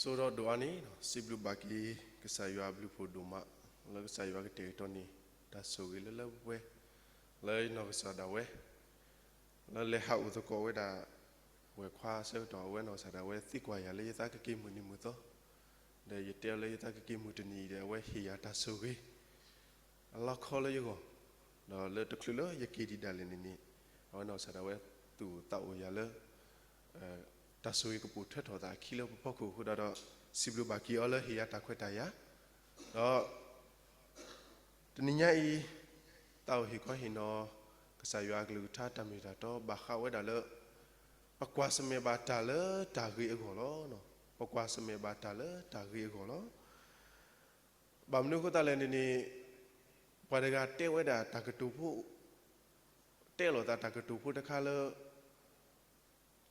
ဆိဒီးဒိၣ်အါန့ၣ် စံးဘျုးဘၣ်က့ၤ ကစၢ်ယွၤအဘျုးဖှိၣ်ဒိၣ်မး လၢကစၢ်ယွၤကတဲာ်ကတီၤန့ၢ် တၢ်ဆိၣ်ဂ့ၤလၢလၢပှဲၤပှဲၤ လၢယနီၢ်ကစၢ်ဒၣ်ဝဲ လၢလဲၤဟးအိၣ်သကိးဝဲဒၣ် ဝဲၢ်ခွါအဆၢကတီၢ် အဝဲနီၢ်ကစၢ်ဒၣ်ဝဲသံကွၢ်ယၤလၢယသးကက့ၤမုၢ်နံၤမုၢ်သီ ဒီးယတဲအီၤလၢယသးကက့ၤမုၢ်တနံၤအံၤဒီး အဝဲဟ့ၣ်ယၤတၢ်ဆိၣ်ဂ့ၤ အလီခီလၢယဂီၢ်, ဒီးလၢတချုးလၢယက့ၤဒံးဒၣ်လဲာ်န့ၣ်န့ၣ် အဝဲနီၢ်ကစၢ်ဒၣ်ဝဲသူၣ်အိၣ်သးအိၣ်ယၤလၢ တၢ်ဆိၣ်ဂ့ၤကပိာ်ထွဲထီၣ်သးအခံလၢပဖီခိၣ်အဃိဒီး စံးဘျုးဘၣ်က့ၤအီၤလၢဟ့ၣ်ယၤတၢ်ခွဲးတၢ်ယာ်, ဒီး တနံၤညါအံၤ သးအိၣ်ဟ့ၣ်ခီဟ့ၣ်နီၤ ကစၢ်ယွၤအကလုၢ်ကထါတၢ်မ့ၢ်တၢ်တီ ဘၣ်ဃးဝဲဒၣ်လၢ ပကွၢ်ဆၢၣ်မဲာ်ဘၣ်တၢ်လၢတၢ်ဂ့ၤအဂီၢ်လီၤ. ပကွၢ်ဆၢၣ်မဲာ်ဘၣ်တၢ်လၢတၢ်ဂ့ၤအဂီၢ်လီၤ. ဘၣ်မနုၤအဃိသတးလဲၣ်န့ၣ်န့ၣ် ပှၤတဂၤတဲဝဲဒၣ်တၢ်ကတိၤဖိ တဲလိာ်သးတၢ်ကတိၤဖိတခါလၢ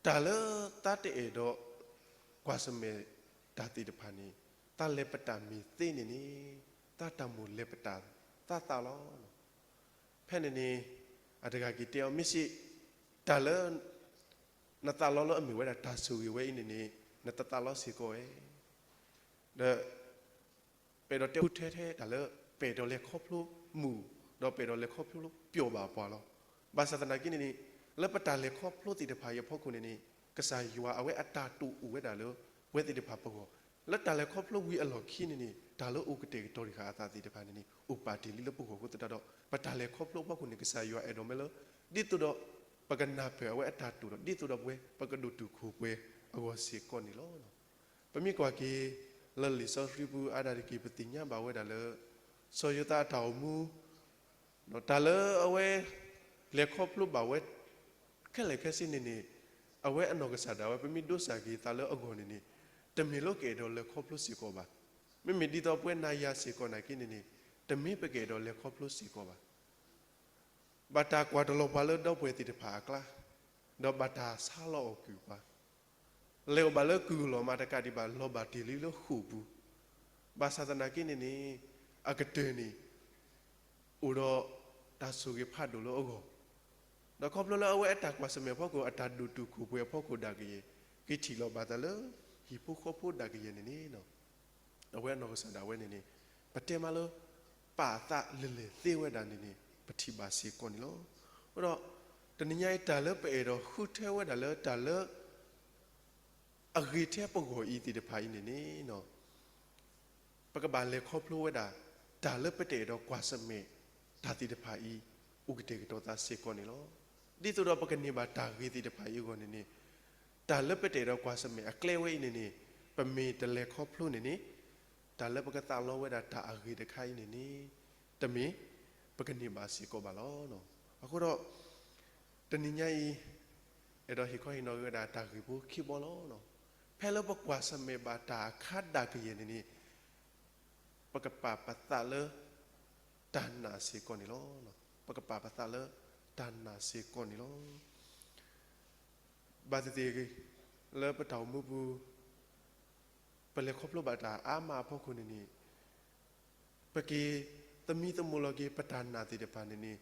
တၢ်လၢသးတအဲၣ်ဒိး ကွၢ်ဆၢၣ်မဲာ်တၢ်သ့ၣ်တဖၣ်န့ၣ် သးလဲၤပတာ်မ့ၢ်သ့န့ၣ်န့ၣ် သးတၢ်မိၣ်လဲၤပတာ်သးသးလီၤ. ဖဲန့ၣ်န့ၣ် အတဂၤက့ၤတဲအီၤ မ့ၢ်စ့ၢ် တၢ်လၢ နသးလီလၢအမ့ၢ်ဝဲဒၣ်တၢ်ဆိၣ်ဂ့ၤဝဲအံၤန့ၣ်န့ၣ် နတသးလီစ့ၢ်ကီးဧါ. ဒီး ပအဲၣ်ဒိးတဲဃုထၢထဲတၢ်လၢ ပအဲၣ်ဒိးလဲၤခီဖျိမုာ် ဒီးပအဲၣ်ဒိးလဲၤခီဖျိပျီၣ်ဘၣ်ပှၤလီၤ. ဘၣ်ဆၣ်သနာ်က့န့ၣ်န့ၣ် လၢပတၢ်လဲၤခီဖျိသ့ၣ်တဖၣ်အံၤအဖီခိၣ်န့ၣ်န့ၣ် ကစၢ်ယွၤအဝဲအတၢ်တိာ်အိၣ်ဝဲဒၣ်လၢပဝဲသ့ၣ်တဖၣ်ပဂီၢ်, လၢတၢ်လဲၤခီဖျိဝံၤအလီၢ်ခံန့ၣ်န့ၣ် တၢ်လၢအိၣ်ကတဲာ်ကတီၤတံၢ်ဃာ်အသးသ့ၣ်တဖၣ်န့ၣ်န့ၣ် အိၣ်ပာ်တ့ၢ်လံလၢပဂီၢ်အဃိသတးဒီး ပတၢ်လဲၤခီဖျိအဖီခိၣ်န့ၣ် ကစၢ်ယွၤအဲၣ်ဒိးမ့ၢ်လၢ ဒ်သိးဒီး ပကနၢ်ပၢၢ်အဝဲအတၢ်တိာ်ဒီး ဒ်သိးဒီးပဝဲ ပကဒိၣ်တုာ်ခိၣ်ပှဲၤအဂီၢ်စ့ၢ်ကီးန့ၣ်လီၤ. ပမ့ၢ်ကွၢ်က့ၤ လၢလံာ်စီဆှံပူၤအါဒၣ်တက့ၢ် ပသ့ၣ်ညါဘၣ်ဝဲဒၣ်လၢ စီၤယိၤသးအတၢ်အိၣ်မူ တၢ်လၢအဝဲ လဲၤခီဖျိဘၣ်ဝဲ ခဲလၢာ်ခဲဆ့န့ၣ်န့ၣ် အဝဲအနီၢ်ကစၢ်ဒၣ်ဝဲ ပမ့ၢ်ဒိစၢ်က့ၤသးလၢအဂီၢ်န့ၣ်န့ၣ် တမ့ၢ်လၢကအဲၣ်ဒိးလဲၤခီဖျိစ့ၢ်ကီးဘၣ်. မ့မ့ၢ်ဒ်သိးပဝဲနၤယၤစ့ၢ်ကီးနာ်က့န့ၣ်န့ၣ် တမ့ၢ်ပကအဲၣ်ဒိးလဲၤခီဖျိစ့ၢ်ကီးဘၣ်. ဘၣ်တၢ်ကွၢ်တလီၤပှၤလၢဒီပုၢ်ဝဲၢ်သ့ၣ်တဖၣ်အကျါ, ဒီးဘၣ်တၢ်ဆါလီၤအီၣ်ကုၢ်ပှၤ, လဲၤအိၣ်ဘၣ်လၢကုၢ်အလီၢ်မးတကးဒံးဘၣ် လီၤဘၣ်တ့ၢ်လံလၢဃိာ်ပူၤ, ဘၣ်ဆၣ်သနာ်က့န့ၣ်န့ၣ် အကတၢၢ်န့ၣ် အိၣ်ဒီးတၢ်ဆိၣ်ဂ့ၤဖးဒိၣ်လၢအဂီၢ်, ဒီးခီဖျိလၢအဝဲအတၢ်ကွၢ်ဆၢၣ်မဲာ်အဖီခိၣ် အတၢ်ဒိၣ်တုာ်ခိၣ်ပှဲၤအဖီခိၣ်ဒၣ်ကယဲၢ် က့ၤထံၣ်လိာ်ဘၣ်တၢ်လၢ ဟံၣ်ဖိဃီဖိဒၣ်ကယဲၢ်န့ၣ်န့ၣ် အဝဲအနီၢ်ကစၢ်ဒၣ်ဝဲန့ၣ်န့ၣ် ပတဲမးလၢ ပာ်အသးလဲၤလဲၤသ့ဝဲဒၣ်န့ၣ်န့ၣ် ပထံၣ်ဘၣ်စ့ၢ်ကီးန့ၣ်လီၤ. အဃိဒီး တနံၤညါအံၤ တၢ်လၢပအဲၣ်ဒိးဃုထၢဝဲဒၣ်လၢတၢ်လၢ အဂ့ၤထဲပဂီၢ်အံၤသ့ၣ်တဖၣ်အံၤန့ၣ်န့ၣ် ပကဘၣ်လဲၤခီဖျိဝဲဒၣ် တၢ်လၢပတအဲၣ်ဒိးကွၢ်ဆၢၣ်မဲာ်တၢ်သ့ၣ်တဖၣ်အံၤ အိၣ်ကတဲာ်ကတီၤသးစ့ၢ်ကီးန့ၣ်လီၤ. ဒ်သိးဒီးပကန့ၢ်ဘၣ်တၢ်ဂ့ၤသ့ၣ်တဖၣ်အံၤအဂီၢ်န့ၣ်န့ၣ် တၢ်လၢပတအဲၣ်ဒိးကွၢ်ဆၢၣ်မဲာ်အကျဲဝဲအံၤန့ၣ်န့ၣ် ပမ့ၢ်တလဲၤခီဖျိန့ၣ်န့ၣ် တၢ်လၢပကသးလီဝဲဒၣ်တၢ်အဂ့ၤတခါအံၤန့ၣ်န့ၣ် တမ့ၢ်ပကန့ၢ်ဘၣ်စ့ၢ်ကီးဘၣ်လီၤ. အဃိဒီး တနံၤညါအံၤ အဲၣ်ဒိးဟ့ၣ်ခီဟ့ၣ်နီၤက့ၤဝဲဒၣ်တၢ်ဂ့ၢ်ဖိခံဘီလီၤ. ဖဲလၢပကွၢ်ဆၢၣ်မဲာ်ဘၣ်တၢ်အခါဒၣ်ကယဲၢ်န့ၣ်န့ၣ် ပကပာ်ပသးလၢ တၢ်နာ်စ့ၢ်ကီးန့ၣ်လီၤ. ပကပာ်ပသးလၢ တၢ်နာ်စ့ၢ်ကီးန့ၣ်လီၤ. ဘၣ်သ့ၣ်သ့ၣ် လၢပတၢ်အိၣ်မူပူၤ ပလဲၤခီဖျိဘၣ်တၢ်အါမးအဖီခိၣ်န့ၣ်န့ၣ် ပက့ၤသမံသမိးလီၤက့ၤ ပတၢ်နာ်သ့ၣ်တဖၣ်န့ၣ်န့ၣ်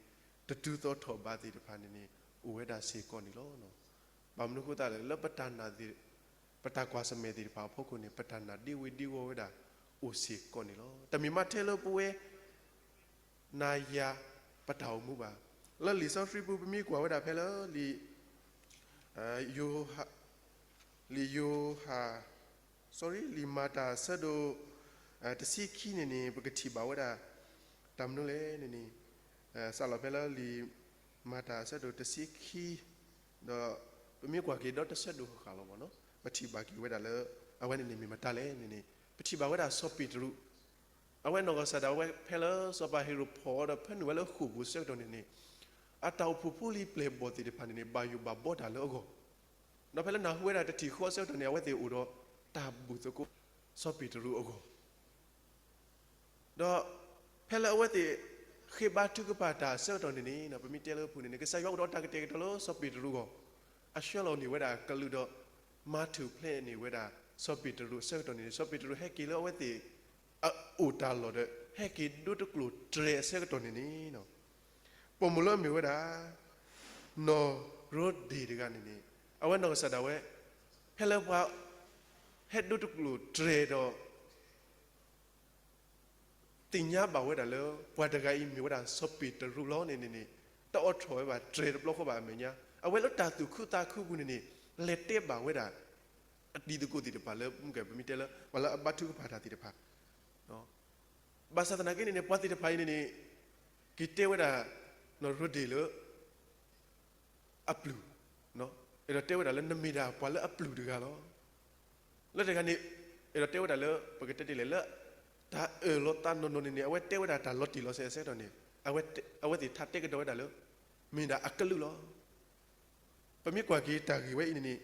တတုၤသီထီၣ်ဘးသ့ၣ်တဖၣ်န့ၣ်န့ၣ် အိၣ်ဝဲဒၣ်စ့ၢ်ကီးန့ၣ်လီၤ. ဘၣ်မနုၤအဃိသတးလဲၣ် လၢပတၢ်နာ်သ့ၣ် ပတၢ်ကွၢ်ဆၢၣ်မဲာ်သ့ၣ်တဖၣ်အဖီခိၣ်န့ၣ် ပတၢ်နာ်ဒ့ဝ့ၤဒ့ဝီၤဝဲဒၣ် အိၣ်စ့ၢ်ကီးန့ၣ်လီၤ. တမ့ၢ်မးထဲလၢပဝဲ နၤယၤ ပတၢ်အိၣ်မူဘၣ်. လၢလံာ်စီဆှံပူၤ ပမ့ၢ်ကွၢ်ဝဲဒၣ်ဖဲလၢလံာ် ယိၤဟၣ် လံာ်ယိၤဟၣ် sorry လံာ်မၤတၢ်အဆၢဒိၣ် တဆံခံန့ၣ်န့ၣ် ပကထံၣ်ဘၣ်ဝဲဒၣ် တၢ်မနုၤလဲၣ်န့ၣ်န့ၣ် စးလီၤဖဲလၢလံာ်မၤတၢ်အဆၢဒိၣ်တဆံခံ ဒီး ပမ့ၢ်ကွၢ်က့ၤဒီတဆၢဒိၣ်ဃၣ်ဃၣ်လီၤမ့ၢ်နီၤ ပထံၣ်ဘၣ်က့ၤဝဲဒၣ်လၢ အဝဲန့ၣ်န့ၣ်မ့ၢ်မတၤလဲၣ်န့ၣ်န့ၣ် ပထံၣ်ဘၣ်ဝဲဒၣ်စီၤပ့းတရူး အဝဲနီၢ်ကစၢ်ဒၣ်ဝဲဖဲလၢစီၤပၤဟ့ၤရိာ်ဖိးဒီးဖၢနုာ်ဝဲလၢဃိာ်ပူၤအဆၢကတီၢ်န့ၣ်န့ၣ် အတၢ်အိၣ်ဖှိၣ်ဖိလံၤပျဲၢ်ဘီၣ်သ့ၣ်တဖၣ်န့ၣ်န့ၣ် ဘၣ်ယိၣ်ဘၣ်ဘှီတၢ်လၢအဂီၢ် ဒီးဖဲလၢနၢ်ဟူဝဲဒၣ်တထံၣ်ဃီအဆၢကတီၢ်န့ၣ် အဝဲသ့ၣ်အိၣ်ဒီးတၢ်ဘူၣ်သကိး စီၤပ့းတရူးအဂီၢ် ဒီးဖဲလၢအဝဲသ့ၣ် ဃ့ဘါထုကဖၣ်တၢ်အဆၢကတီၢ်န့ၣ်န့ၣ် ပမ့ၢ်တဲလၢပူၤန့ၣ်န့ၣ် ကစၢ်ယွၤအိၣ်ဒီးတၢ်ကတဲာ်ကတီၤလၢစီၤပ့းတရူးအဂီၢ် အဆှၢလီၤန့ၢ်ဝဲဒၣ်ကလုၢ်ဒီး မၤထူၣ်ဖျဲးန့ၢ်ဝဲဒၣ် စီၤပ့းတရူးအဆၢကတီၢ်န့ၣ် စီၤပ့းတရူးဟဲက့ၤလၢအဝဲသ့ၣ် အအိၣ်တၢ်လီၢ်ဒီး ဟဲက့ၤဒိတကျိၣ်တြဲၤအဆၢကတီၢ်န့ၣ်န့ၣ် ပိာ်မုၣ်လၢအမ့ၢ်ဝဲဒၣ် နီၢ်ရိဒ့ၣ်တဂၤန့ၣ်န့ၣ် အဝဲနီၢ်ကစၢ်ဒၣ်ဝဲ ဖဲလၢပှၤ ဟဲဒိတကျိၤတြဲၤဒီး သ့ၣ်ညါဘၣ်ဝဲဒၣ်လၢ ပှၤတဂၤအံၤမ့ၢ်ဝဲဒၣ်စီၤပ့းတရူးလီၤန့ၣ်န့ၣ်န့ၣ်, တအိးထီၣ်ဝဲဘၣ်တြဲၤတဘျီဃီဘၣ်အမဲာ်ညါ, အဝဲလၢတၢ်သူၣ်ခုသးခုအပူၤန့ၣ်န့ၣ် လဲၤတဲဘၣ်ဝဲဒၣ် အတံၤသကိးသ့ၣ်တဖၣ်လၢ မုၢ်ကဲ ပမ့ၢ်တဲလၢ ပှၤလၢအဘါထုကဖၣ်တၢ်သ့ၣ်တဖၣ် ဘၣ်ဆၣ်သနာ်က့န့ၣ်န့ၣ် ပှၤသ့ၣ်တဖၣ်အံၤန့ၣ်န့ၣ် က့ၤတဲဝဲဒၣ် နီၢ်ရိဒ့ၣ်လၢ အပျုၢ်, အဲၣ်ဒိးတဲဝဲဒၣ်လၢနမ့ၢ်ဒၣ်ပှၤလၢအပျုၢ်တဂၤလီၤ. လၢတဂၤန့ၣ် အဲၣ်ဒိးတဲဝဲဒၣ်လၢ ပကတဲဒ်လဲၣ်လၢ တၢ်အၢၣ်လီၤသးနီၢ်နီၢ်န့ၣ်န့ၣ် အဝဲတဲဝဲဒၣ်တၢ်လီၤတံၢ်လီၤဆဲးအဆၢကတီၢ်န့ၣ် အဝဲသ့ၣ်ထးတဲကဒီးဝဲဒၣ်လၢ မ့ၢ်ဒၣ်အကလုၢ်လီၤ. ပမ့ၢ်ကွၢ်က့ၤတၢ်ဂ့ၢ်ဝဲအံၤန့ၣ်န့ၣ်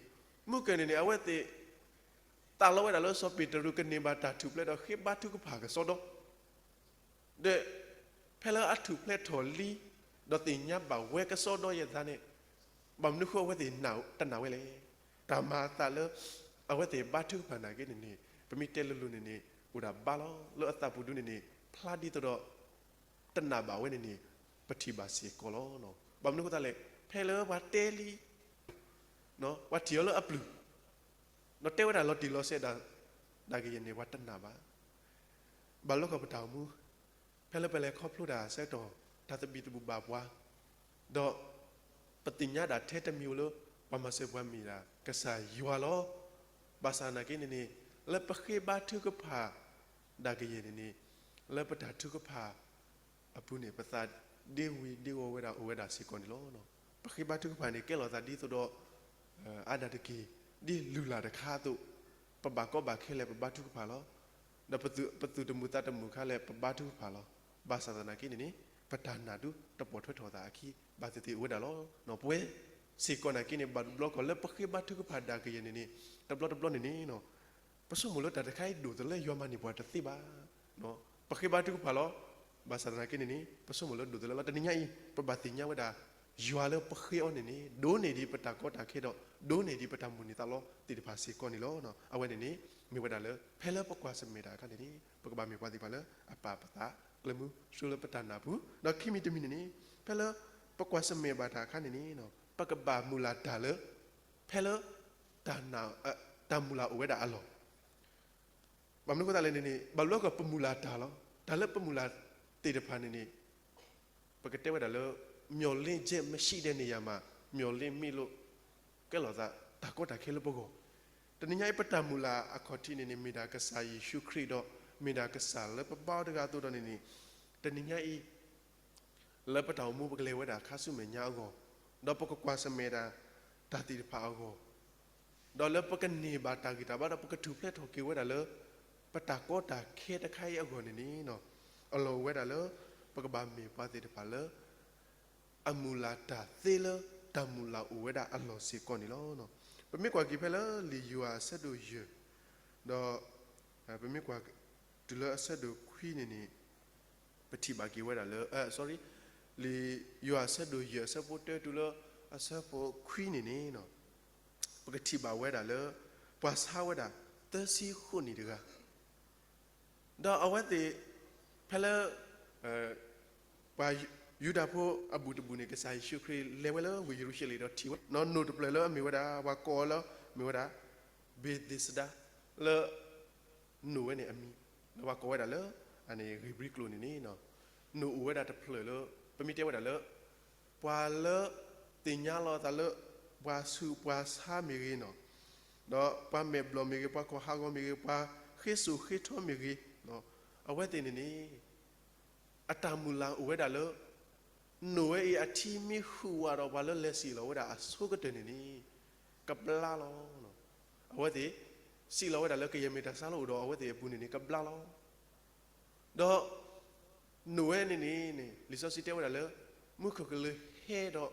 မုၢ်ကဲန့ၣ်န့ၣ် အဝဲသ့ၣ် သးလီဝဲဒၣ်လၢစီၤပ့းတရူးကန့ၢ်ဘၣ်တၢ်ထူၣ်ဖျဲးဒီးဃ့ဘါထုကဖၣ်ကစီဒီ ဒီး ဖဲလၢအထူၣ်ဖျဲးထီၣ်လံ ဒီးသ့ၣ်ညါဘၣ်ဝဲကစီဒီယဲၢ်သးန့ၣ် ဘၣ်မနုၤဃိအဝဲသ့ၣ်တနာ်ဝဲလဲၣ်. တၢ်မၤအသးလၢ အဝဲသ့ၣ်ဘါထုကဖၣ်နာ်က့န့ၣ်န့ၣ် ပမ့ၢ်တဲလိၤလိၤန့ၣ်န့ၣ် အိၣ်ဒၣ်ဘါလီၤ. လၢအသးပူၤဒုန့ၣ်န့ၣ် ဖျါဒ်သိးဒီး တနာ်ဘၣ်ဝဲန့ၣ်န့ၣ် ပထံၣ်ဘၣ်စ့ၢ်ကီးလီၤ. ဘၣ်မနုၤဃိသတးလဲၣ်, ဖဲလၢပှၤတဲလံ ပှၤထံၣ်အီၤလၢအပျုၢ် ဒီးတဲဝဲဒၣ်လီၤတံၢ်လီၤဆဲးဒၣ်ကယဲၢ်န့ၣ် ပှၤတနာ်ဘၣ်. ဘၣ်လိၣ်ကီၢ်ပတၢ်အိၣ်မူ ဖဲလၢပလဲၤခီဖျိတၢ်အဆၢကတီၢ် တၢ်သဘံၣ်သဘုၣ်ဘၣ်ပှၤ ဒီး ပသ့ၣ်ညါဒၣ်ထဲတမံၤဧိၤလၢ ပှၤမၤစၢၤပှၤမ့ၢ်ဒၣ် ကစၢ်ယွၤလီၤ. ဘၣ်ဆၣ်သနာ်က့န့ၣ်န့ၣ် လၢပဃ့ဘါထုကဖၣ် ဒၣ်ကယဲၢ်န့ၣ်န့ၣ် လၢပတၢ်ထုကဖၣ် အပူၤန့ၣ် ပသးဒ့ဝံၤဒ့ဝီၤဝဲဒၣ်အိၣ်ဝဲဒၣ်စ့ၢ်ကီးန့ၣ်လီၤ. ပဃ့ဘါထုကဖၣ်န့ၣ် ကဲလီၤသးဒ်သိးဒီး အါဒၣ်တက့ၢ် ဒ်လုၢ်လၢ်တခါအသိး ပဘၣ်ကီဘၣ်ခဲလၢာ်ပဘါထုကဖၣ်လီၤ. ဒီးပသူၣ်တမုာ်သးတမုာ်ခါလၢာ် ပဘါထုကဖၣ်လီၤ. ဘၣ်ဆၣ်သနာ်က့န့ၣ်န့ၣ် ပတၢ်နာ်ဒုးတပိာ်ထွဲထီၣ်သးအခံ ဘၣ်သ့ၣ်သ့ၣ်အိၣ်ဝဲဒၣ်လီၤ. ပဝဲစ့ၢ်ကီးနာ်က့န့ၣ် ဘၣ်တဘျီကီၢ်လၢပဃ့ဘါထုကဖၣ်ဒၣ်ကယဲၢ်န့ၣ်န့ၣ် တဘျီတဘျီန့ၣ်န့ၣ် ပဆိကမိၣ်လၢတၢ်တခါအံၤဒိၣ်တလၢယွၤမၤန့ၢ်ပှၤတသ့ဘၣ်. ပဃ့ဘါထုကဖၣ်လီၤ. ဘၣ်ဆၣ်သနာ်က့န့ၣ်န့ၣ် ပဆိကမိၣ်လၢဒိၣ်တလၢလီၤ. တနံၤညါအံၤ ပဘၣ်သ့ၣ်ညါဝဲဒၣ် ယွၤလၢပဃ့အီၤန့ၣ်န့ၣ် ဒိၣ်န့ၢ်ဒံးပတၢ်ကီတၢ်ခဲဒီး ဒိၣ်န့ၢ်ဒံးပတၢ်မိၣ်န့ၢ်သးလီသ့ၣ်တဖၣ်စ့ၢ်ကီးန့ၣ်လီၤ. အဝဲန့ၣ်န့ၣ် မ့ၢ်ဝဲဒၣ်လၢ ဖဲလၢပကွၢ်ဆၢၣ်မဲာ်တၢ်အခါန့ၣ်န့ၣ် ပကဘၣ်မ့ၢ်ပှၤသ့ၣ်တဖၣ်လၢအပာ်ပသးကျၢၤမုဆူလၢပတၢ်နာ်ပူၤ, ဒီးခံမံၤတမံၤန့ၣ်န့ၣ် ဖဲလၢပကွၢ်ဆၢၣ်မဲာ်ဘၣ်တၢ်အခါန့ၣ်န့ၣ် ပကဘၣ်မုၢ်လၢ်တၢ်လၢ ဖဲလၢ တၢ်နာ် တၢ်မုၢ်လၢ်အိၣ်ဝဲဒၣ်အလီၢ် ဘၣ်မနုၤအဃိသတးလဲၣ်န့ၣ်န့ၣ် ဘၣ်လိၣ်ကီၢ်ပမုၢ်လၢ်တၢ်လီၤ. တၢ်လၢပမုၢ်လၢ်သ့ၣ်တဖၣ်န့ၣ်န့ၣ် ပကတဲဝဲဒၣ်လၢ မျှော်လင့်ချက်မရှိတဲ့နေရာမှာ မျှော်လင့်ခြင်း ကဲလီၤသး တၢ်ကီတၢ်ခဲလၢပဂီၢ်, တနံၤညါအံၤ ပတၢ်မုၢ်လၢ်အခီၣ်ထံးန့ၣ်န့ၣ် မ့ၢ်ဒၣ်ကစၢ်ယ့ၣ်ၡူးခရံာ်ဒီး မ့ၢ်ဒၣ်ကစၢ်လၢပဘါအီၤတဂၤအသိးဒီးန့ၣ်န့ၣ် တနံၤညါအံၤ လၢပတၢ်အိၣ်မူပကလဲၤဝဲဒၣ်ခါဆူမဲာ်ညါအဂီၢ်, ဒီးပကကွၢ်ဆၢၣ်မဲာ်ဒၣ် တၢ်သ့ၣ်တဖၣ်အဂီၢ်, ဒီးလၢပကန့ၢ်ဘၣ်တၢ်ဂံၢ်တၢ်ဘါဒီးပကထူၣ်ဖျဲးထီၣ်က့ၤဝဲဒၣ်လၢ ပတၢ်ကီတၢ်ခဲတခါအံၤအဂီၢ်န့ၣ်န့ၣ် အလီၢ်အိၣ်ဝဲဒၣ်လၢ ပကဘၣ်မ့ၢ်ပှၤသ့ၣ်တဖၣ်လၢ အမုၢ်လၢ်တၢ်သ့လၢ တၢ်မုၢ်လၢ်အိၣ်ဝဲဒၣ်အလီၢ်စ့ၢ်ကီးန့ၣ်လီၤ. ပမ့ၢ်ကွၢ်က့ၤဖဲလၢလံာ်ယိၤဟၣ်အဆၢဒိၣ်ယဲၢ်, ဒီး ပမ့ၢ်ကွၢ်တုၤလၢအဆၢဒိၣ်ခွံန့ၣ်န့ၣ် ပထံၣ်ဘၣ်က့ၤဝဲဒၣ်လၢ sorry, လံာ်ယိၤဟၣ်အဆၢဒိၣ်ယဲၢ်အဆၢဖိတၢတုၤလၢအဆၢဖိခွံန့ၣ်န့ၣ် ပကထံၣ်ဘၣ်ဝဲဒၣ်လၢ ပှၤဆါဝဲဒၣ်သၢဆံဃိးနံၣ်တဂၤ ဒီးအဝဲသ့ၣ် ဖဲလၢ ပှၤယူဒၤဖိအဘူၣ်တဘူၣ်န့ၣ် ကစၢ်ယ့ၣ်ၡူးခရံာ်လဲၤဝဲလၢဝ့ၢ်ယရူၤၡလ့ၣ်ဒီးထံၣ်ဝဲ နီၢ်နိၣ်တဖျၢၣ်လၢအမ့ၢ်ဝဲဒၣ် ပှၤကိးအီၤလၢ မ့ၢ်ဝဲဒၣ် ဘ့းသ့းစဒါ လၢ နိၣ်ဝဲန့ၣ်အမံၤ ဒီးပှၤကိးဝဲဒၣ်လၢ အန့ၣ်ဂ့ၤဘြံကျိာ်န့ၣ်န့ၣ် နိၣ်အိၣ်ဝဲဒၣ်တဖျၢၣ်လၢ ပမ့ၢ်တဲဝဲဒၣ်လၢ ပှၤလၢ သ့ၣ်ညါလီၤအသးလၢ ပှၤဆူးပှၤဆါမ့ၢ်ဂ့ၤနီၤ ဒီးပှၤမဲာ်ဘျီၣ်မ့ၢ်ဂ့ၤ ပှၤကီၢ်ဟးဂီၤမ့ၢ်ဂ့ၤ ပှၤဃ့စိာ်ဃ့ထီမ့ၢ်ဂ့ၤ အဝဲသ့ၣ်န့ၣ်န့ၣ် အတၢ်မုၢ်လၢ်အိၣ်ဝဲဒၣ်လၢ နိၣ်ဝဲအံၤအထံမ့ၢ်ဟုၣ်ဝးဒီးပှၤလၢလဲၤစံၣ်လီၤဝဲဒၣ်အဆိကတၢၢ်န့ၣ်န့ၣ် ကဘျါလီၤ. အဝဲသ့ၣ် စံၣ်လီၤဝဲဒၣ်လၢကယဲၢ်မ့ၢ်တၢ်ဆါလၢအိၣ်ဒီးအဝဲသ့ၣ်အပူၤန့ၣ်န့ၣ် ကဘျါလီၤ. ဒီး နိၣ်ဝဲန့ၣ်န့ၣ် လံာ်စီဆှံတဲဝဲဒၣ်လၢ မူခိၣ်ကလူးဟဲဒီး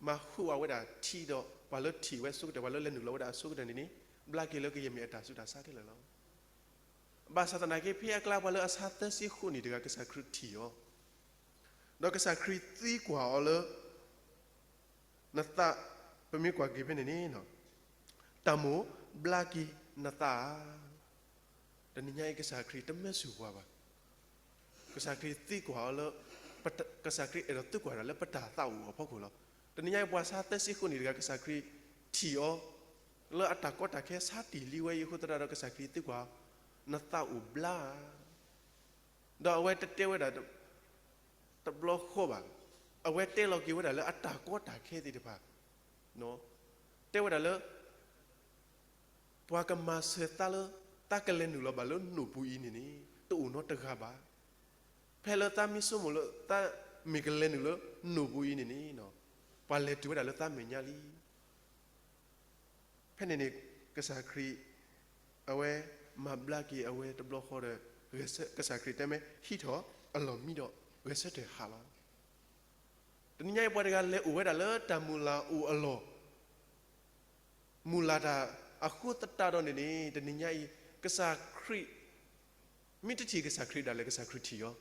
မၤဟုၣ်ဝးဝဲဒၣ်ထံဒီး ပှၤလၢထံၣ်ဝဲအဆိကတၢၢ် ပှၤလၢလဲၤနုာ်လီၤဝဲဒၣ်အဆိကတၢၢ်န့ၣ်န့ၣ် ဘျါက့ၤလၢကယဲၢ်မ့ၢ်အတၢ်ဆူးတၢ်ဆါခဲလၢာ်လီၤ. ဘၣ်ဆၣ်သနာ်က့ ဖဲအကျါပှၤလၢအဆါသၢဆံဃိးနံၣ်တဂၤ ကစၢ်ခရံာ်ထံၣ်အီၤ ဒီးကစၢ်ခရံာ်သံကွၢ်အီၤလၢ နသး ပမ့ၢ်ကွၢ်က့ၤဖဲန့ၣ်န့ၣ် တၢ်မိၣ်ဘျါက့ၤနသးဧါ. တနံၤညါအံၤ ကစၢ်ခရံာ်တမၢဆူၣ်ပှၤဘၣ်. ကစၢ်ခရံာ်သံကွၢ်အီၤလၢ ကစၢ်ခရံာ်အဲၣ်ဒိးသံကွၢ်တၢ်လၢပတၢ်သးအိၣ်အဖီခိၣ်လီၤ. တနံၤညါအံၤ ပှၤဆါသၢဆံဃိးနံၣ်တဂၤ ကစၢ်ခရံာ်ထံၣ်အီၤ လၢအတၢ်ကီတၢ်ခဲဆါတ့ၢ်လံဝဲအံၤအဃိသတးဒီး ကစၢ်ခရံာ်သံကွၢ် နသးအိၣ်ဘျါဧါ. ဒီးအဝဲတတဲဝဲဒၣ် တဘျီဃီဘၣ်. အဝဲတဲလီၤက့ၤဝဲဒၣ်လၢအတၢ်ကီတၢ်ခဲသ့ၣ်တဖၣ်, တဲဝဲဒၣ်လၢ ပှၤကမၤစၢၤသးလၢ သးကလဲၤနုာ်လီၤဘၣ်လၢနိၣ်ပူၤအံၤန့ၣ်န့ၣ် တအိၣ်နီတဂၤဘၣ်. ဖဲလၢသးမံဆိကမိၣ်လၢ သးမ့ၢ်ကလဲၤနုာ်လၢနိၣ်ပူၤအံၤန့ၣ်န့ၣ် ပှၤလဲၤတုၤဝဲဒၣ်လၢသးမဲာ်ညါလံ. ဖဲန့ၣ်န့ၣ် ကစၢ်ခရံာ် အဝဲမၤဘျါက့ၤအဝဲတဘျီဃီဒီး ကစၢ်ခရံာ်တဲမ့ၢ်ဟံးထီၣ်အလီၢ်မံဒီး ဂဲၤဆၢထၢၣ်ဟးလီၤ. တနံၤညါအံၤ ပှၤတဂၤလဲၤအိၣ်ဝဲဒၣ်လၢတၢ်မုၢ်လၢ်အိၣ်အလီၢ် မုၢ်လၢ်တၢ်အဃိသတးဒီးန့ၣ်န့ၣ် တနံၤညါအံၤ ကစၢ်ခရံာ် မ့ၢ်တထံၣ်ကစၢ်ခရံာ်ဒၣ်လဲာ် ကစၢ်ခရံာ်ထံၣ်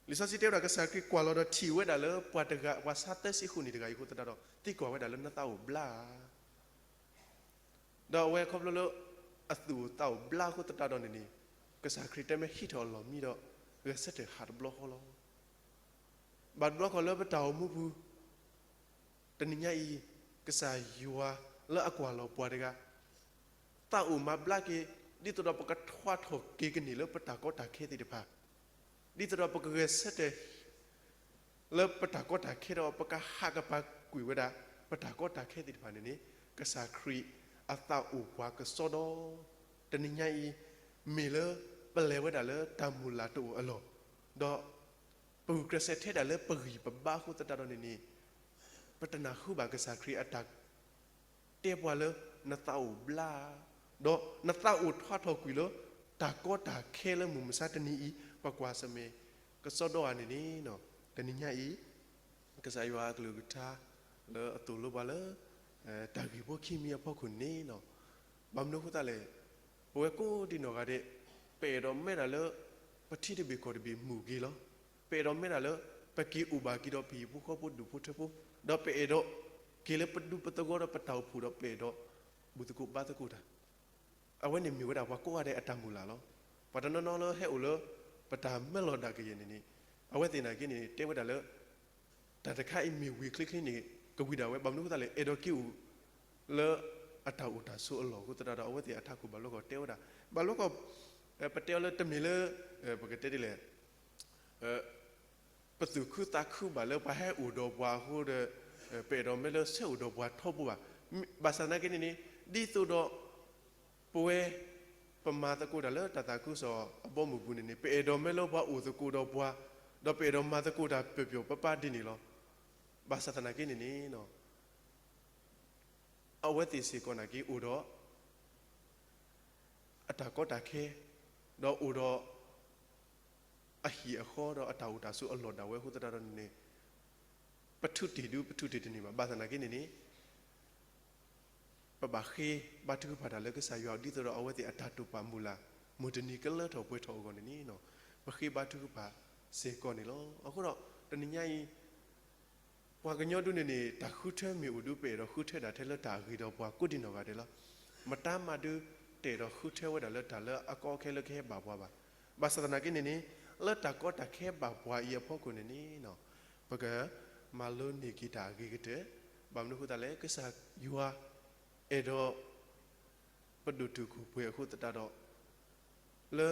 အီၤ. လံာ်စီဆှံတဲဝဲဒၣ် ကစၢ်ခရံာ်ကွၢ်လီၤဒီးထံၣ်ဝဲဒၣ်လၢပှၤတဂၤ ပှၤဆါသၢဆံဃုနံၣ်တဂၤအံၤအဃိသတးဒီး သံကွၢ်ဝဲဒၣ်လၢနသးအိၣ်ဘျါဧါ. ဒီးအဝဲခီဖျိလၢ အသူၣ်အိၣ်သးအိၣ်ဘျါအဃိသတးဒီးန့ၣ်န့ၣ် ကစၢ်ခရံာ်တဲမ့ၢ်ဟံးထီၣ်အလီၢ်မံဒီး ဂဲၤဆၢထၢၣ်ဟးတဘျီဃီလီၤ. ဘၣ်တဘျီဃီလၢပတၢ်အိၣ်မူပူၤ တနံၤညါအံၤ ကစၢ်ယွၤလၢအကွၢ်လီၤပှၤတဂၤ သးအိၣ်မၤဘျါက့ၤ ဒ်သိးဒီးပကထွါထီၣ်က့ၤကန့ၢ်လၢပတၢ်ကီတၢ်ခဲသ့ၣ်တဖၣ်, ဒ်သိးဒီးပကဂဲၤဆၢထၢၣ် လၢပတၢ်ကီတၢ်ခဲဒီး ပကဟးကပၤကွံာ်ဝဲဒၣ် ပတၢ်ကီတၢ်ခဲသ့ၣ်တဖၣ်န့ၣ်န့ၣ် ကစၢ်ခရံာ်အသးအိၣ်ပှၤကစီဒီ, တနံၤညါအံၤ မ့ၢ်လၢပလဲၤဝဲဒၣ်လၢတၢ်မုၢ်လၢ်တအိၣ်အလီၢ်, ဒီး ပဂုာ်ကျဲးစၢးထဲဒၣ်လၢပဂံၢ်ပဘါအဃိသတးဒီးန့ၣ်န့ၣ် ပတနၢ်ဟူဘၣ်ကစၢ်ခရံာ်အတၢ်တဲပှၤလၢ နသးအိၣ်ဘျါ, ဒီးနသးအိၣ်ထွါထီၣ်ကွံာ်လၢ တၢ်ကီတၢ်ခဲလၢမုၢ်မဆါတနံၤအံၤ ပကွၢ်ဆၢၣ်မဲာ်ကစီဒီဧါန့ၣ်န့ၣ်, တနံၤညါအံၤ ကစၢ်ယွၤအကလုၢ်ကထါ လၢအသိၣ်လိပှၤလၢ တၢ်ဂ့ၢ်ဖိခံမံၤအဖီခိၣ်န့ၣ်လီၤ. ဘၣ်မနုၤအဃိသတးလဲၣ်, ပဝဲကိးဒံနီၢ်ဂၤဒဲး ပအဲၣ်ဒိးမ့ၢ်ဒၣ်လၢ ပထံတဘ့ၣ်ကီၢ်တဘ့ၣ်မုာ်က့ၤလီၤ. ပအဲၣ်ဒိးမ့ၢ်ဒၣ်လၢ ပက့ၤအိၣ်ဘၣ်က့ၤဒီးပဟံၣ်ဖိဃီဖိဒူၣ်ဖိထၢဖိ, ဒီးပအဲၣ်ဒိးက့ၤလၢပဒူပသဝီဒီးပတၢ်အိၣ်ဖှိၣ်ဒီးပအဲၣ်ဒိး ဘူၣ်သကိးဘါသကိးတၢ် အဝဲန့ၣ်မ့ၢ်ဝဲဒၣ်ပှၤကိးဂၤဒဲးအတၢ်မုၢ်လၢ်လီၤ. ပှၤတနီၤနီၤလၢဟဲအိၣ်လၢ ပတၢ်မၢလီၤဒၣ်ကယဲၢ်န့ၣ်န့ၣ်, အဝဲသ့ၣ်နာ်က့န့ၣ် တဲဝဲဒၣ်လၢ တၢ်တခါအံၤမ့ၢ်ဝံၤချ့ချ့န့ၣ် ကဝံၤဒၣ်ဝဲ ဘၣ်မနုၤအဃိသတးလဲၣ် အဲၣ်ဒိးက့ၤအိၣ် လၢအတၢ်အိၣ်တၢ်ဆိးအလီၢ်အဃိသတးဒီး အဝဲသ့ၣ်အထးခိၣ်ဘၣ်လိာ်ကီၢ်တဲဝဲဒၣ်, ဘၣ်လိာ်ကီၢ် ပတဲအီၤလၢတမ့ၢ်လၢ ပကတဲဒ်လဲၣ် ပသူၣ်ခုသးခုဘၣ်လၢပှၤဟဲအိၣ်ဒီးပှၤအဃိဒီး ပအဲၣ်ဒိးမ့ၢ်လၢဆဲးအိၣ်ဒီးပှၤထီဘိဘၣ်. ဘၣ်ဆၣ်သနာ်က့န့ၣ်န့ၣ် ဒ်သိးဒီး ပဝဲ ပမၤသကိးတၢ်လၢတၢ်သးခုကစီၣ်အဘီအမုၢ်ပူၤန့ၣ်န့ၣ် ပအဲၣ်ဒိးမ့ၢ်လၢပှၤအိၣ်သကိးဒီးပှၤ, ဒီးပအဲၣ်ဒိးမၤသကိးတၢ်ပျီၢ်ပျီၤပၤပၤဒ်န့ၣ်လီၤ. ဘၣ်ဆၣ်သနာ်က့န့ၣ်န့ၣ် အဝဲသ့ၣ်စ့ၢ်ကီးနာ်က့အိၣ်ဒီး အတၢ်ကီတၢ်ခဲ, ဒီးအိၣ်ဒီး အဟံၣ်အဃီဒီးအတၢ်အိၣ်တၢ်ဆိးအလီၢ်ဒၣ်ဝဲအဃိသတးဒီးန့ၣ်န့ၣ် ပထူးတ့ၢ်ဒုပထူးတ့ၢ်တန့ၢ်ဘၣ်. ဘၣ်ဆၣ်သနာ်က့န့ၣ်န့ၣ် ပဘၣ်ဃ့ဘါထုကဖၣ်တၢ်လၢကစၢ်ယွၤ ဒ်သိးဒီးအဝဲသ့ၣ်အတၢ်တိာ်ပာ်မုၢ်လၢ် မုၢ်တနံၤကလၢထီၣ်ပှဲၤထီၣ်အဂီၢ်န့ၣ်န့ၣ် ပဃ့ဘါထုကဖၣ်စ့ၢ်ကီးန့ၣ်လီၤ. အဃိဒီး တနံၤညါအံၤ ပှၤကညီဒုန့ၣ်န့ၣ် တၢ်ဃုထၢမ့ၢ်အိၣ်ဒု ပအဲၣ်ဒိးဃုထၢဒၣ်ထဲလၢတၢ်အဂ့ၤဒီးပှၤကိးဒံနီၢ်ဂၤဒဲးလီၤ. မတၤမးဒု တအဲၣ်ဒိးဃုထၢဝဲဒၣ်လၢတၢ်လၢအကီအခဲလၢကဟဲဘၣ်ပှၤဘၣ်. ဘၣ်ဆၣ်သနာ်က့န့ၣ်န့ၣ် လၢတၢ်ကီတၢ်ခဲဘၣ်ပှၤအံၤအဖီခိၣ်န့ၣ်န့ၣ် ပကမၤလိန့ၢ်က့ၤတၢ်အဂ့ၤကတၢၢ်, ဘၣ်မနုၤအဃိသတးလဲၣ် ကစၢ်ယွၤအဲၣ်ဒိး ပဒိၣ်တုာ်ခိၣ်ပှဲၤအဃိသတးဒီး လၢ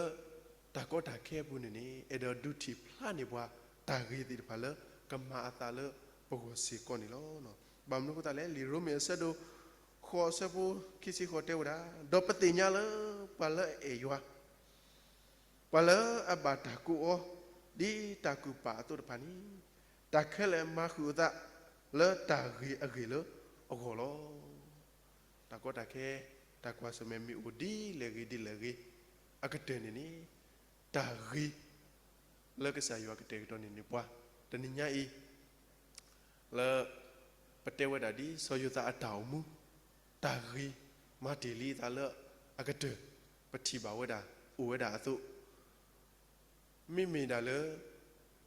တၢ်ကီတၢ်ခဲအပူၤန့ၣ်န့ၣ် အဲၣ်ဒိးဒုးထံၣ်ဖျါန့ၢ်ပှၤတၢ်ဂ့ၤသ့ၣ်တဖၣ်လၢကမၤအသးလၢပဂီၢ်စ့ၢ်ကီးန့ၣ်လီၤ. ဘၣ်မနုၤအဃိသတးလဲၣ် လံာ်ရိမ့ၤအဆၢဒိၣ်ဃိးအဆၢဖိခံဆံဃိးတဲဝဲဒၣ်, ဒီးပသ့ၣ်ညါလၢပှၤလၢအအဲၣ်ယွၤ ပှၤလၢအဘၣ်တၢ်ကိးအီၤ ဒ်တၢ်ကူၣ်ပာ်အသိးတဖၣ်န့ၣ်, တၢ်ခဲလၢာ်မၤဃုာ်အသးလၢတၢ်ဂ့ၤအဂ့ၢ်လၢအဂီၢ်လီၤ. တၢ်ကီတၢ်ခဲ တၢ်ကွၢ်ဆၢၣ်မဲာ်မ့ၢ်အိၣ်ဒ်လဲၣ်ဂ့ၤဒ်လဲၣ်ဂ့ၤ အကတၢၢ်န့ၣ်န့ၣ် တၢ်ဂ့ၤ လၢကစၢ်ယွၤကတဲာ်ကတီၤန့ၢ်န့ၢ်ပှၤ တနံၤညါအံၤ လၢ ပတဲဝဲဒၣ်ဒ်စီၤယိၤသးအတၢ်အိၣ်မူ တၢ်ဂ့ၤ မၤတ့ၢ်လံအသးလၢအကတၢၢ် ပထံၣ်ဘၣ်ဝဲဒၣ် အိၣ်ဝဲဒၣ်အသိး မ့မ့ၢ်ဒၣ်လၢ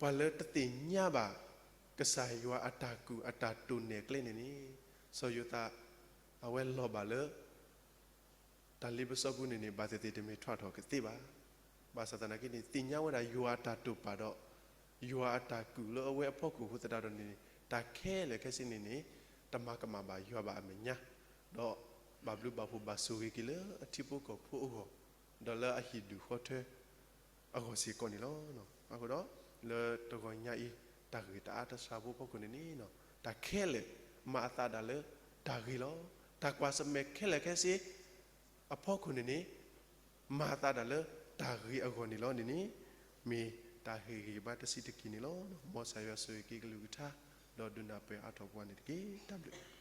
ပှၤလၢတသ့ၣ်ညါဘၣ် ကစၢ်ယွၤအတၢ်ကူၣ်အတၢ်တိာ်နဲၣ်ကျဲန့ၣ်န့ၣ် စီၤယိၤသး အဝဲလီၤဘၣ်လၢ တၢ်လ့ပစီပူၤန့ၣ်န့ၣ် ဘၣ်သ့ၣ်သ့ၣ်တမ့ၢ်ထွဲထီၣ်ကသ့ဘၣ်. ဘၣ်ဆၣ်သနာ်က့န့ၣ် သ့ၣ်ညါဝဲဒၣ်ယွၤအတၢ်တိာ်ပာ်ဒီး ယွၤအတၢ်ကူၣ်လၢအဝဲအဖီခိၣ်အဃိသတးဒီးန့ၣ် တၢ်ခဲလၢာ်ခဲဆ့န့ၣ်န့ၣ် တမၤကမၣ်ဘၣ်ယွၤဘၣ်အမဲာ်ညါ ဒီး ဘၣ်ဘျုးဘၣ်ဖှိၣ်ဘၣ်ဆိၣ်ဂ့ၤက့ၤလၢအထံဖိကီၢ်ဖိအဂီၢ်, ဒီးလၢအဟံၣ်ဒူၣ်ဃီထၢအဂီၢ်စ့ၢ်ကီးန့ၣ်လီၤ. အဃိဒီး လၢတဂီၤညါအံၤ တၢ်ဂ့ၢ်တၢ်အါတၢ်ဆၢဖိအဖီခိၣ်န့ၣ်န့ၣ် တၢ်ခဲလၢာ်မၤအသးဒၣ်လၢတၢ်ဂ့ၤလီၤ. တၢ်ကွၢ်ဆၢၣ်မဲာ်ခဲလၢာ်ခဲဆ့အဖီခိၣ်န့ၣ်န့ၣ် မၤအသးဒၣ်လၢတၢ်ဂ့ၤအဂီၢ်န့ၣ်လီၤန့ၣ်န့ၣ် မ့ၢ်တၢ်ဟ့ၣ်ဂံၢ်ဘါတဆံးတက့ၢ်န့ၣ်လီၤ. မ်ကစၢ်ယွၤဆိၣ်ဂ့ၤက့ၤကလုၢ်ကထါ ဒီးဒုးနၢ်ပၢၢ်အါထီၣ်ပှၤန့ၣ်တက့ၢ်. တၢ်ဘျုး